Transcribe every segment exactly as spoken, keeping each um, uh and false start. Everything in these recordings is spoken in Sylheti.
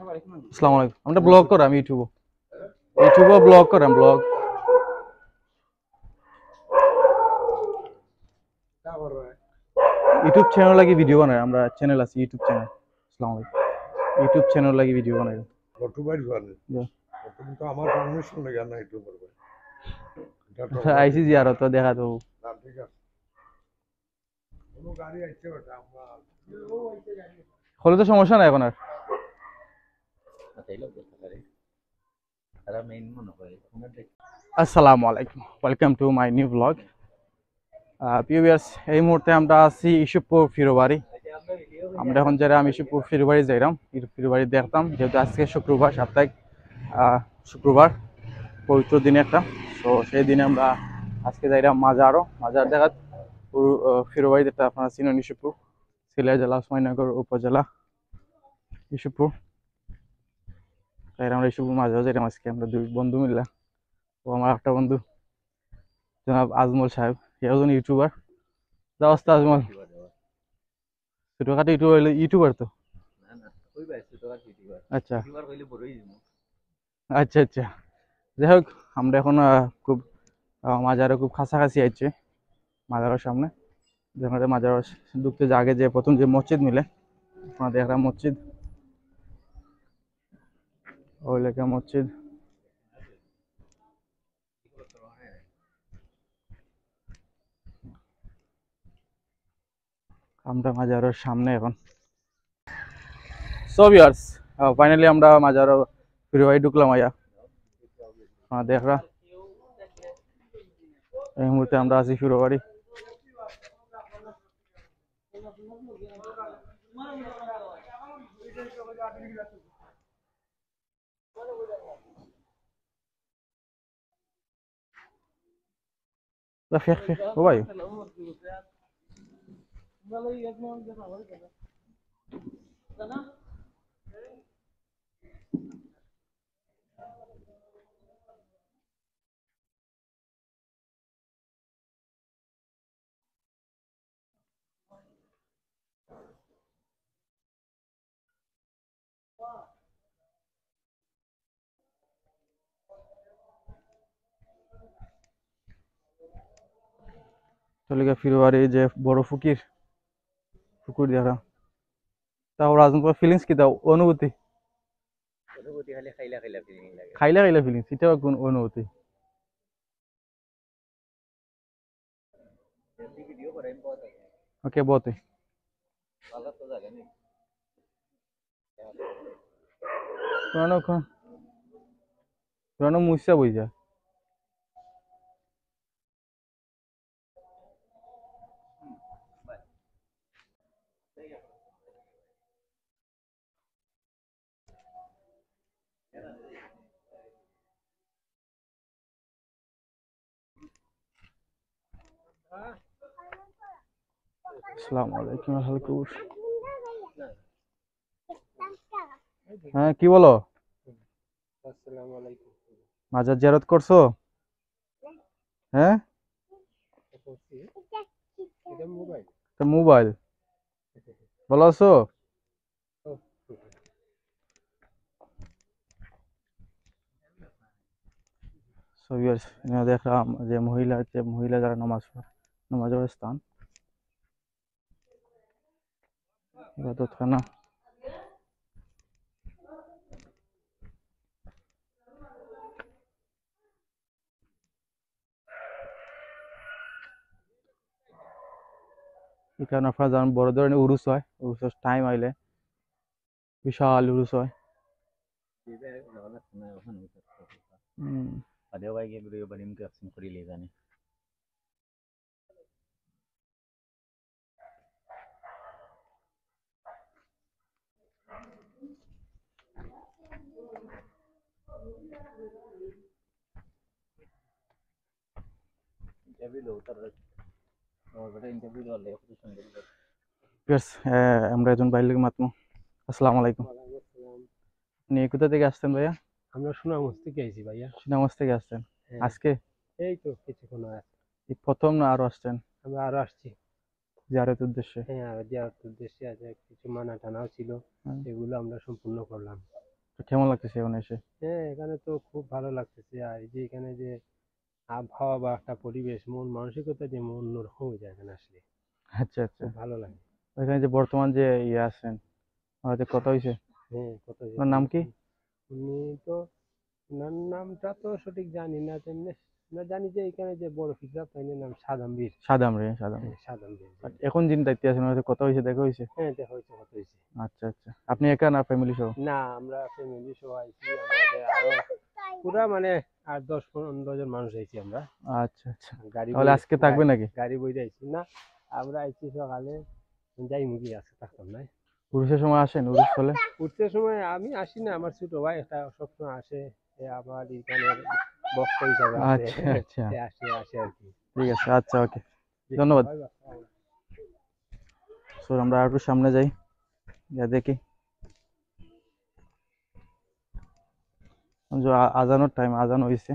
আসসালামু আলাইকুম। আমরা ব্লগ করাম ইউটিউবও। ইউটিউবও ব্লগ করাম, ব্লগ। ইউটিউব চ্যানেল লাগি ভিডিও বানাই, আমরা চ্যানেল আছে ইউটিউব চ্যানেল। আসসালামু আলাইকুম। ইউটিউব চ্যানেল লাগি ভিডিও বানাই। মোটু ভাইর বানাই। জি। মোটু কিন্তু আমার পারমিশন লাগে না ইউটিউব করবে। এটা তো আইসি জিয়ারত, দেখা তো। না, ঠিক আছে। কোনো গাড়ি আইছে বেটা, আমরা হলে তো সমস্যা নাই এখন আর। আচ্ছা, এই লোক দেখতে পারে। তারা মেইন মনে করে। আসসালামু আলাইকুম, welcome to my new vlog। আহ, প্রিয় ভিউয়ার্স, এই মুহূর্তে আমরা আছি ইসুফপুর ফিরোবাড়ি। আমরা এখন যাইরাম ইসুফপুর ফিরোবাড়ি যাইরাম, ফির-, ফিরোবাড়ি দেখতাম, যেহেতু আজকে শুক্রবার, সাপ্তাহিক, আহ, শুক্রবার, পবিত্র দিন একটা। তো সেই দিনে আমরা আজকে যাইরাম মাজারও, মাজার দেখাত পুরো, আহ, ফিরোবাড়ি যেটা আপনারা চিনেন, ইসুফপুর, সিলেট জেলা, ওসমানীনগর উপজেলা, ইসুফপুর। তাই আমরা ইসুফপুর মাজারও যাইরাম আজকে আমরা দুই বন্ধু মিললা। ও আমার একটা বন্ধু জনাব আজমল সাহেব, সে একজন ইউটিউবার। যা অবস্থা আজমল? ছোটখাটো ইউটিউবার হইলে ইউটিউবার তো। না, না, ওই ভাই, ছোটখাটো ইউটিউবার। আচ্ছা। ইউটিউবার হইলে বড়ই হইব। আচ্ছা, আচ্ছা। যাই হোক, আমরা এখন, আহ, খুব, আহ, মাজারও খুব কাছাকাছি আইছে, মাজারর সামনে। যেখানে মাজারও ঢুকতে যে আগে যে প্রথম যে মসজিদ মিলে, আপনারা দেখরা মসজিদ, ওই লেখা মসজিদ। আমরা মাজারর সামনে এখন। So ভিউয়ার্স, আহ, ফাইনালি আমরা মাজারও ফিরোবাড়ি ঢুকলাম আইয়া। আপনারা দেখরা এই মুহূর্তে আমরা আছি ফিরোবাড়ি। لا، فيخ، فيخ. هو بايو. তাহলে গিয়া ফিরোবাড়ি যে বড় ফকির, ফকির দেখা। তা ওর আজম করার ফিলিংস কিতা, অনুভূতি? অনুভূতি খালি খাইলা খাইলা ফিলিং লাগে। খাইলা খাইলা ফিলিংস, ইটা কোন অনুভূতি? ভিডিও করে আমি বহুত আগে। ওকে, বহুত। ভালো তো জায়গা নেই। পুরানো খ-, পুরানো মুসা বই যা। আসসালামু আলাইকুম, আহলে কবর। হ্যাঁ, কি বলো? আসসালামু আলাইকুম। মাজার জিয়ারত করছো? হ্যাঁ? এটা কি? এটা মোবাইল। এটা মোবাইল। ভালো আছো? So viewers, এখানে দেখলাম যে মহিলা, যে মহিলা যারা নামাজ পড়ে, নামাজ পড়ার স্থান, ইবাদতখানা। এখানে আপনারা জানেন বড় ধরনের উরুস হয়, উরুসের টাইম আইলে বিশাল উরুস হয়। হুম। Yes, আহ, আমরা একজন ভাইর লগে মাতমু। আসসালামু আলাইকুম। ওয়ালাইকুম আসসালাম। আপনি কোথা থেকে আসছেন ভাইয়া? আমরা সুনামগঞ্জ থেকে আইছি ভাইয়া। সুনামগঞ্জ থেকে আসছেন? হ্যাঁ। আজকে? এই তো কিছুক্ষণ আগে। এই প্রথম না আরো আসছেন? আমরা আরো আসছি। জিয়ারতের উদ্দেশ্যে? হ্যাঁ, আর জিয়ারতের উদ্দেশ্যে আছে, কিছু মানা টানাও ছিল, হুম। সেগুলো আমরা সম্পূর্ণ করলাম। তো কেমন লাগতেছে এখন এসে? হ্যাঁ, এখানে তো খুব ভালো লাগতেছে। আর এই যে এখানে যে আবহাওয়া বা একটা পরিবেশ, মন মানসিকতা যে মন অন্যরকম হয়ে যায় এখানে আসলে। আচ্ছা, আচ্ছা। খুব ভালো লাগে। এখানে যে বর্তমান যে ইয়ে আছেন, ওনার সাথে কথা হয়েছে? হ্যাঁ, কথা হয়েছে। ওনার নাম কি? উনি তো, ওনার নামটা তো সঠিক জানি না, তেমনি না জানি যে এখানে যে বড় ফিকরা তাই নাম সাদামবীর। সাদাম রে, সাদাম। হ্যাঁ, সাদামবীর। আর এখন যিনি দায়িত্বে আছেন, ওনার সাথে কথা হয়েছে, দেখা হয়েছে? হ্যাঁ, দেখা হয়েছে, কথা হয়েছে। আচ্ছা, আচ্ছা। আপনি একা না ফ্যামিলি সহ? না, আমরা ফ্যামিলি সহ আইছি, আমাদের আরো পুরা মানে আট দশ পনেরো জন মানুষ আইছি আমরা। আচ্ছা, আচ্ছা। গাড়ি তাহলে বই- আজকে থাকবে গাড়ি- নাকি? গাড়ি বইতে আইছি না, আমরা আইছি সকালে, যাই মুখে আজকে থাকতাম না। উরুসের সময় আসেন, উরুস হলে? উরুসের সময় আমি আসি না, আমার ছোট ভাই একটা সবসময় আসে, এ আমার এখানে বক্তা হিসাবে আসে। আচ্ছা, আচ্ছা। এ আসে, আসে আর কি। ঠিক আছে, আচ্ছা, ওকে। ধন্যবাদ। স্যার, আমরা আর একটু সামনে যাই, গিয়া দেখি। যে আ-, আজানোর টাইম, আজান হয়েছে।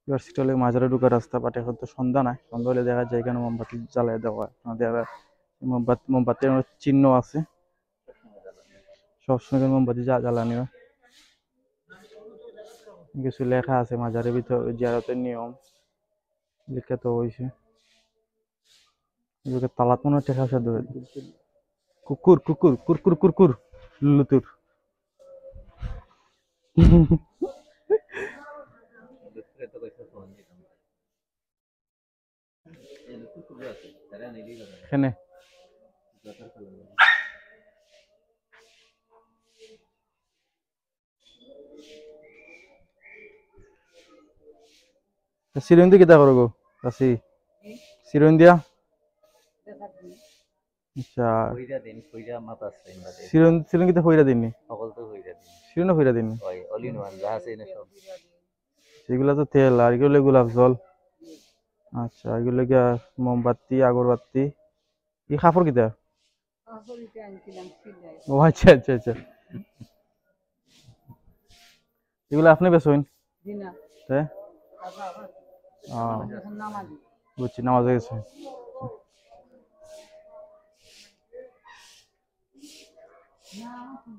ইউনিভার্সিটি হলে মাজারে ঢুকার রাস্তা, বাট এখন তো সন্ধ্যা নাই, সন্ধ্যা হলে দেখা যায় এখানে মোমবাতি জ্বালায় দেওয়া হয়। আপনারা দেখা মোমবাতি, মোমবাতির অনেক চিহ্ন আছে, সবসময় এখানে মোমবাতি জ্বা-, জ্বালানি হয়। কিছু লেখা আছে মাজারের ভিতরে জিয়ারতের নিয়ম লিখিত হয়েছে। এদিকে তালাত মনে হচ্ছে খাসা দৌড়। কুকুর, কুকুর, কুকুর, কুকুর, কুকুর, লুতুর। এখানে। সিরুইন দিয়া কিতা করো গো, চাচি? সিরুইন দিয়া? আচ্ছা। কইরা দিন, কইরা মাথা আছে ইনবাদে। সিরুইন, সিরুইন কিতা কইরা দিননি? সকল তো কইরা দিন। সিরুইনও কইরা দিননি? ওই, all in one, যা আছে এনে সব। এগুলা তো তেল, আর এগুলো গোলাপ জল। আচ্ছা, এগুলো গিয়া মোমবাতি, আগরবাতি। এই কাপড় কিতা? ও আচ্ছা, আচ্ছা, আচ্ছা। এগুলো আপনি বেচইন? তে? ও, বুঝছি, নামাজে গেছে।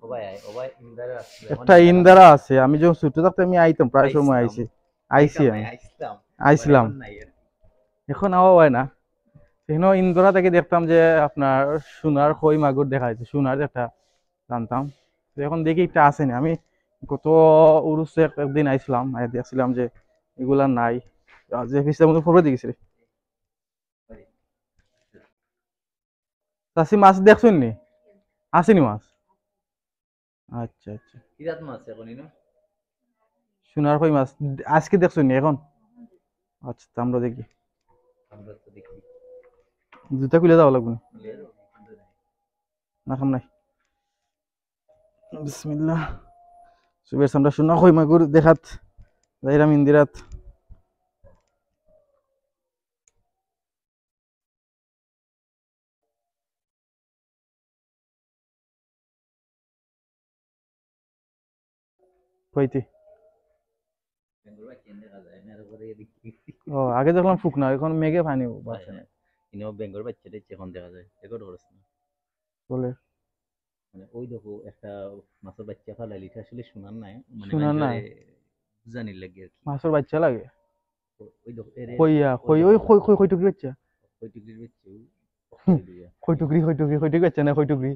ও ভাই, ও ভাই, ইন্দারা আছে। একটা ইন্দারা আছে, আমি যখন ছোট থাকতে আমি আইতাম, প্রায় সময় আইছি, আইছি আমি, আইছিলাম। আইছিলাম। এখন নাই আর কি। এখন আওয়া হয় না। সেখানে ইন্দারা থেকে দেখতাম যে আপনার সোনার কই মাগুর দেখা যাইতো, সোনার একটা জানতাম। তো এখন দেখি একটা আছে না। আমি গত উরুসে এক-, একদিন আইছিলাম, আই দেখছিলাম যে এগুলা নাই। আর যে পিছলা মতো পড়ে দেখেছি। চাচি, মাছ দেখছইন নি? আছেনি মাছ? আচ্ছা, আচ্ছা। কি জাত মাছ এখন ইনো? সোনার কই মাছ। আজকে দেখছইন নি এখন? আচ্ছা, তো আমরা দেখি। আমরা তো দেখি। জুতা খুলে দেওয়া লাগবে না। না, খাম নাই। বিসমিল্লাহ। সুবের আমরা সোনার কই মাগুর দেখাত যাইরাম ইন্দিরাত। কইতে। বেঙ্গল বাচ্চা দেখা যায় না, আর পরে এদিকে ও, আগে দেখলাম ফুকনা, এখন মেঘে পানি ভাসে না। ইনো বেঙ্গল বাচ্চা দেখছি এখন দেখা যায়, রেকর্ড করছ না। বলে। মানে ওই দেখো একটা মাছের বাচ্চা ফালাইলি, এটা আসলে সোনার নাই, মানে সোনার নাই। বুঝানির লাগে আর কি। মাছের বাচ্চা লাগে। ওই দেখো, এরে কইয়া, কই, ওই কই, কই, কই টুকরি বাচ্চা। কই টুকরির বাচ্চা, কই টুকরি, কই টুকরি, কই টুকরি বাচ্চা না, কই টুকরি।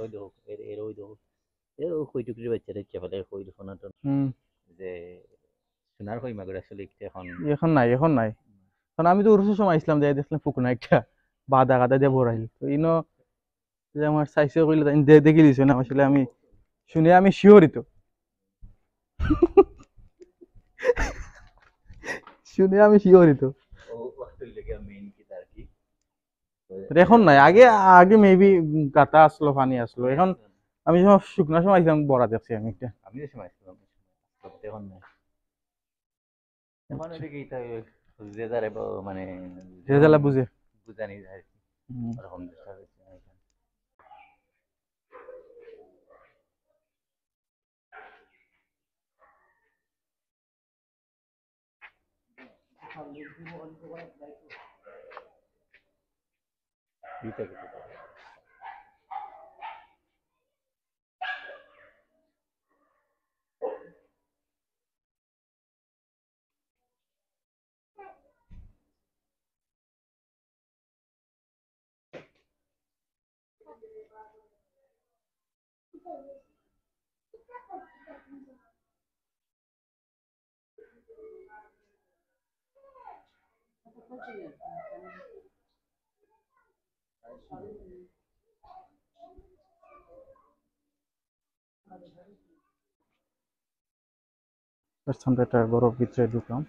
ওই দেখো, এর, এর ওই দেখো। এ ও কই টুকরির বাচ্চা দেখছি ফালাই, কই দেখো না তো। হুম। যে সোনার কই মাগুর আসলে একটা এখন এখন নাই, এখন নাই। কারণ আমি তো উরুসের সময় আইছিলাম, যাই দেখলাম ফুকনা একটা বাদা গাদা দিয়ে বড়াইল। তো ইনো যে আমার সাইজে কইলে তাই দে-, দেখি দিছে না, আসলে আমি শুনে আমি শিহরিত। শুনে আমি শিহরিত। ও ওয়াক্তুল লেগে মেইন কি তার কি? তো এখন নাই, আগে, আগে মেবি গাতা আসলো, পানি আসলো। এখন আমি যখন শুকনা সময় আইছিলাম, বড়া দেখছি আমি একটা। আমি যে সময় আসলাম, এখন নাই। এখন এদিকে এটা যে যারে ব-, মানে যে যারা বুঝে। বুঝানি যায় আর কি। হুম। ওরকম চেষ্টা করছি আমি এখানে। দুইটা কেটে দাও। First আমরা এটার বড় ভিতরে ঢুকলাম।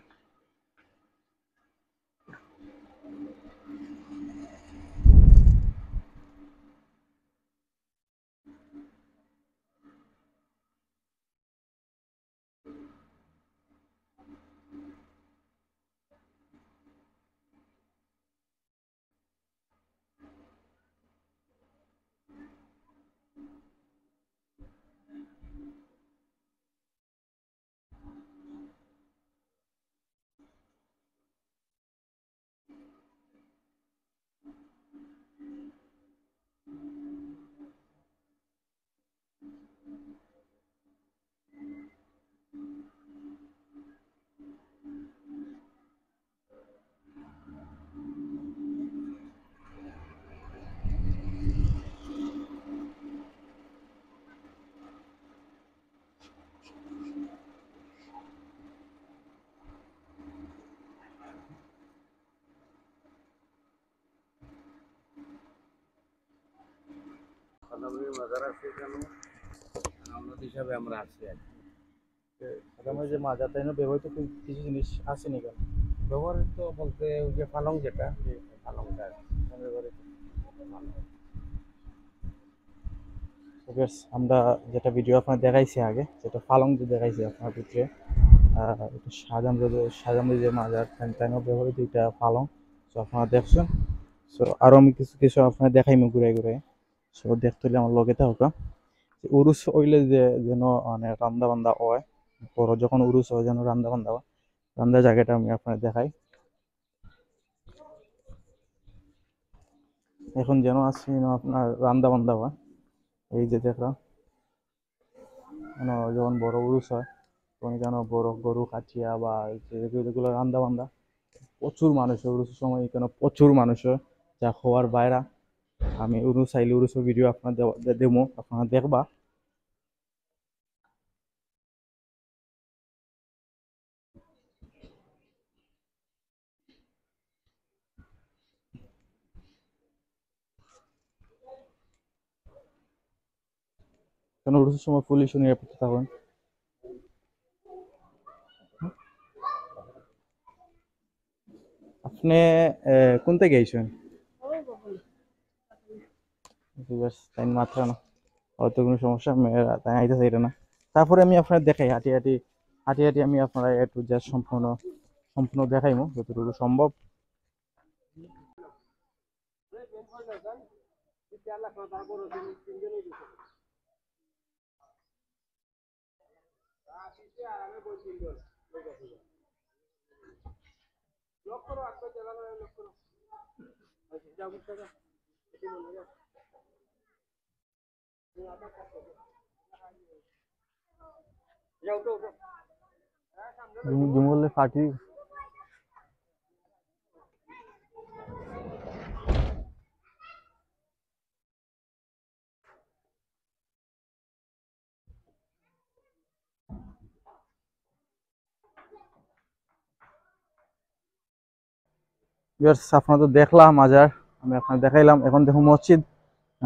খতমরির মাজার আছে এখানে, আমরাত হিসাবে আমরা আছি আর কি। খতমরির যে মাজার, তাইন ব্যবহৃত কি-, কিছু জিনিস আছে নি কেন? ব্যবহৃত বলতে ওই যে পালং যেটা, জি। পালংটা আর কি। তো viewers, আমরা যেটা ভিডিও আপনারে দেখাইছি আগে, যেটা পালং যে দেখাইছি আপনার ভিতরে, আহ, এটা শাহজাহান রোডে, শাহজাহান রোডে যে মাজার, তাইন, তাইন ব্যবহৃত এটা পালং। So আপনারা দেখছেন। So আরো আমি কিছু কিছু আপনারে দেখাইমু ঘুরাই ঘুরাই। So দেখতে অইলে আমার লগে থাকউক্কা। যে উরুস অইলে যে যেন মানে রান্দা বান্দা অয়, বড় যখন উরুস অয় যেন রান্দা বান্দা অয়, রান্দা জাগাটা আমি আপনারে দেখাই। এখন যেন আছি যেন আপনার রান্দা বান্দা অয়। এই যে দেখরা, মানে যখন বড় উরুস অয়, তখন এখানে বড় গরু কাটিয়া বা এই যে যেগুলো রান্দা বান্দা, প্রচুর মানুষ অয় উরুসর সময়, এখানে প্রচুর মানুষ অয়, যা কওয়ার বাইরা। আমি উরুস আইলে উরুসর ভিডিও আপনারে দেওয়া-, দে-, দেমু, আপনারা দেখবা। কেন উরুসর সময় পুলিশও নিরাপত্তা থাকইন। আপনে, এ, কোন থাকি আইছইন? Viewers, তাইন মাতরা না। হয়তো কোনো সমস্যা, মেয়েরা তাই আইতে চাইরা না। তারপরে আমি আপনারে দেখাই, হাঁটি হাঁটি, হাঁটি হাঁটি আমি আপনারে A to Z সম্পূর্ণ, সম্পূর্ণ দেখাইমু যতটুকু সম্ভব। জুম-, জুম করলে ফাটি। Viewers, আপনারা তো দেখলা মাজার, আমি আপনারে দেখাইলাম। এখন দেখো মসজিদ,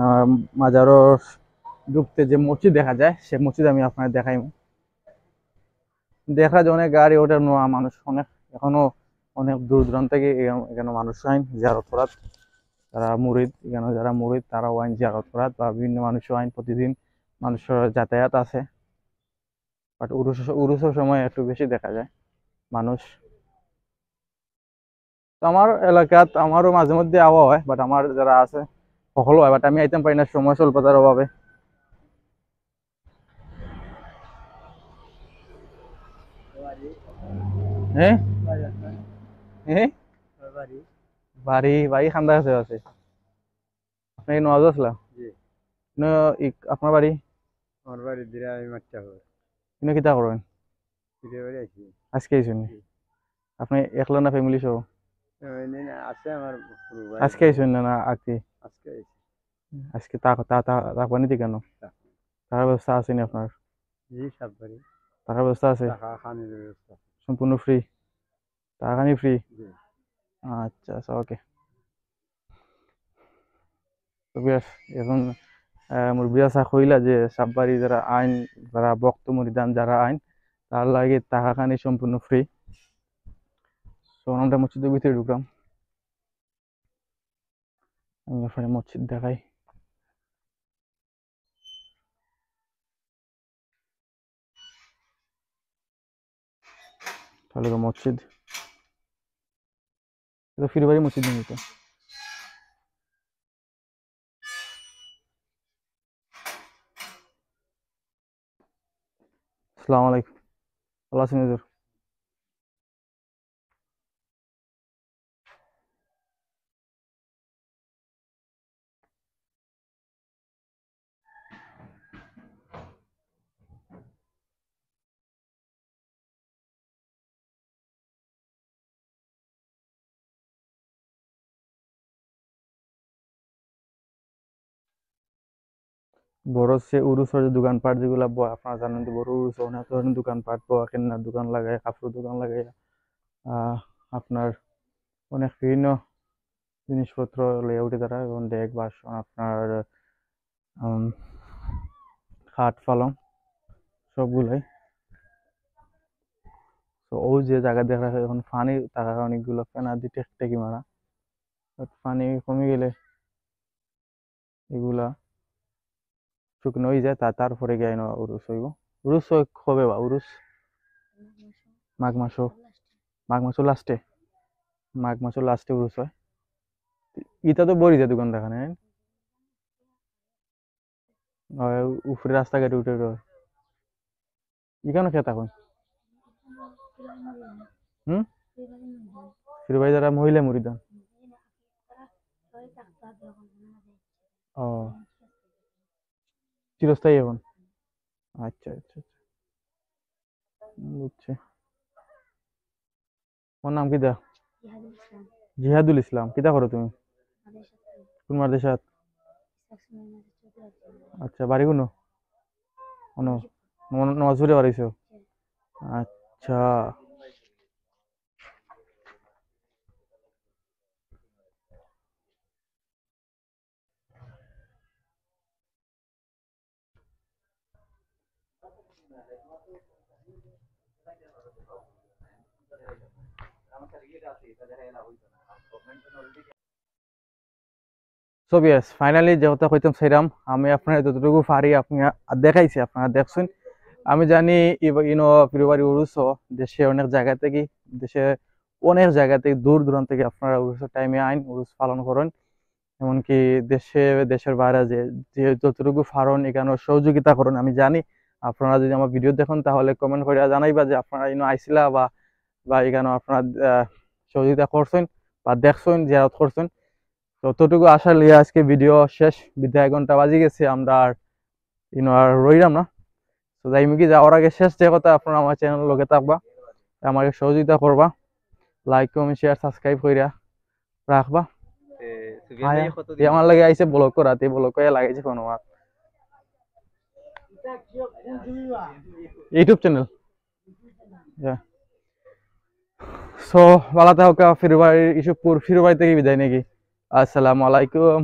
আহ, মাজারর ঢুকতে যে মসজিদ দেখা যায়, সে মসজিদ আমি আপনারে দেখাইমু। দেখা যায় অনেক গাড়ি ওঠে, নোয়া মানুষ অনেক, এখনো অনেক দূর দূরান্ত থাকি এখানো, এখানো মানুষ আইন জিয়ারত করাত। তারা মুরিদ, এখানো যারা মুরিদ তারাও আইন জিয়ারত করাত বা বিভিন্ন মানুষও আইন, প্রতিদিন মানুষর যাতায়াত আছে। But উরুস, উরুসর সময় একটু বেশি দেখা যায় মানুষ। তো আমার এলাকাত আমারও মাঝে মধ্যে আওয়া হয়, but আমার যারা আছে সকল হয়, but আমি আইতাম পারি না সময় স্বল্পতার অভাবে। হ্যাঁ? হ্যাঁ? বাড়ি, বাড়ি খান্দা আছে, আছে। আপনি নওয়াজ আসলা? জি। ইনো ই-, আপনার বাড়ি? আমার বাড়ি দিরাই মাচ্চাপুর। ইনো কিতা করেন? দিরাই বাড়ি আছি। আজকে আইছেন নি? জি। আপনি একলা না ফ্যামিলি সহ? ফ্যামিলি না, আছে আমার পুরো ভাই। আজকে আইছেন না, না আগে? আজকে আইছি। আজকে তা, তা, তা, তা পানি দিকে কেন? তা। থাকার ব্যবস্থা আছে নি আপনার? জি, সব বাড়ি। থাকার ব্যবস্থা আছে? থাকা খানির ব্যবস্থা। সম্পূর্ণ ফ্রি? থাকা খানি ফ্রি? জি। আচ্ছা, আচ্ছা, ওকে। তো বিয়াস, এখন, আহ, মুরব্বি আসা কইলা যে সাববাড়ি যারা আইন, যারা ভক্ত মুরিদান যারা আইন, তার লাগি থাকা খানি সম্পূর্ণ ফ্রি। তো আমরা মসজিদের ভিতরে ঢুকলাম। আমি আপনারে মসজিদ দেখাই। তাহলে তো মসজিদ, এটা ফিরবাড়ি মসজিদ নিয়ে তো। আসসালামু আলাইকুম। ভালা আছইন হুজুর? বড় সে উরুসর যে দোকানপাট যেগুলা ব-, আপনারা জানেন যে বড় উরুস অনেক ধরনের দোকানপাট, বওয়া খেলনার দোকান লাগায়, কাপড়ের দোকান লাগায়, আহ, আপনার অনেক বিভিন্ন জিনিসপত্র লইয়া উঠে তারা, যেমন ডেক, বাসন, আপনার, উম, খাট, পালং সবগুলাই। তো ওই যে জায়গা দেখা যায় এখন পানি থাকার কারণে ইগুলা ফেনা দি টেক-, টেকি মারা, but পানি কমে গেলে এগুলা শুকনো হয়ে যায়, তা-, তারপরে গিয়ে না উরুস হইব। উরুস হয় কবে বা উরুস? মাঘ মাসো, মাঘ মাসো লাস্টে, মাঘ মাসো লাস্টে উরুস হয়। ইটা তো বড়ি যায় দোকান দেখা নেই। ওই উপরে রাস্তাঘাটে উঠে উঠে। ইখানো খেতা কই? হুম? ফিরবাই যারা মহিলা মুরিদান। ও। চিরস্থায়ী এখন? আচ্ছা, আচ্ছা, আচ্ছা। বুঝছি। ওর নাম কিতা? জিহাদুল ইসলাম। জিহাদুল ইসলাম, কিতা করো তুমি? মাদ্রাসাত। কোন মাদ্রাসাত? ইসলাম সুন্নাহ মাদ্রাসা চৌধুরী আব্দুল্লাহ। আচ্ছা, বাড়ি কোন? অনো? নমা-, নমাজ পড়ে বাড়াইছো? জি। আচ্ছা। So viewers, finally যে কথা কইতাম চাইরাম, আমি আপনারে যতটুকু পারি আপনি আ-, দেখাইছি, আপনারা দেখছইন। আমি জানি ইব-, ইনো ফিরবাড়ি উরুস দেশে অনেক জায়গা থাকি, দেশে অনেক জায়গা থাকি, দূর দূরান্ত থাকি আপনারা উরুসর টাইমে আইন, উরুস পালন করইন। এমনকি দেশে, দেশের বাইরে যে, যে যতটুকু পারইন ইখানো সহযোগিতা করইন। আমি জানি আপনারা যদি আমার ভিডিও দেখইন তাহলে comment করিয়া জানাইবা যে আপনারা ইনো আইছিলা বা, বা ইখানো আপনারা, আহ, সহযোগিতা করছইন বা দেখছইন, জিয়ারত করছইন। তো ততটুকু আশা লইয়া আজকে ভিডিও শেষ। বিদায় ঘন্টা বাজি গেছে, আমরা আর ইনো আর রইলাম না। তো যাইমুগি, যাওয়ার আগে শেষ যে কথা, আপনারা আমার চ্যানেল লগে থাকবা, আমারে সহযোগিতা করবা, like, comment, share, subscribe কইরা রাখবা। এ, সুফিয়ান ভাই, ভাই কতদিন এ আমার লগে আইছে ব্লগ করাতে, ব্লগ করে লাগাইছে ফোন আমার। YouTube channel. Yeah. So, ভালা থাকউক্কা, ফিরবাড়ি, ইসবপুর ফিরবাড়ি থাকি বিদায় নেগি। আসসালামু আলাইকুম।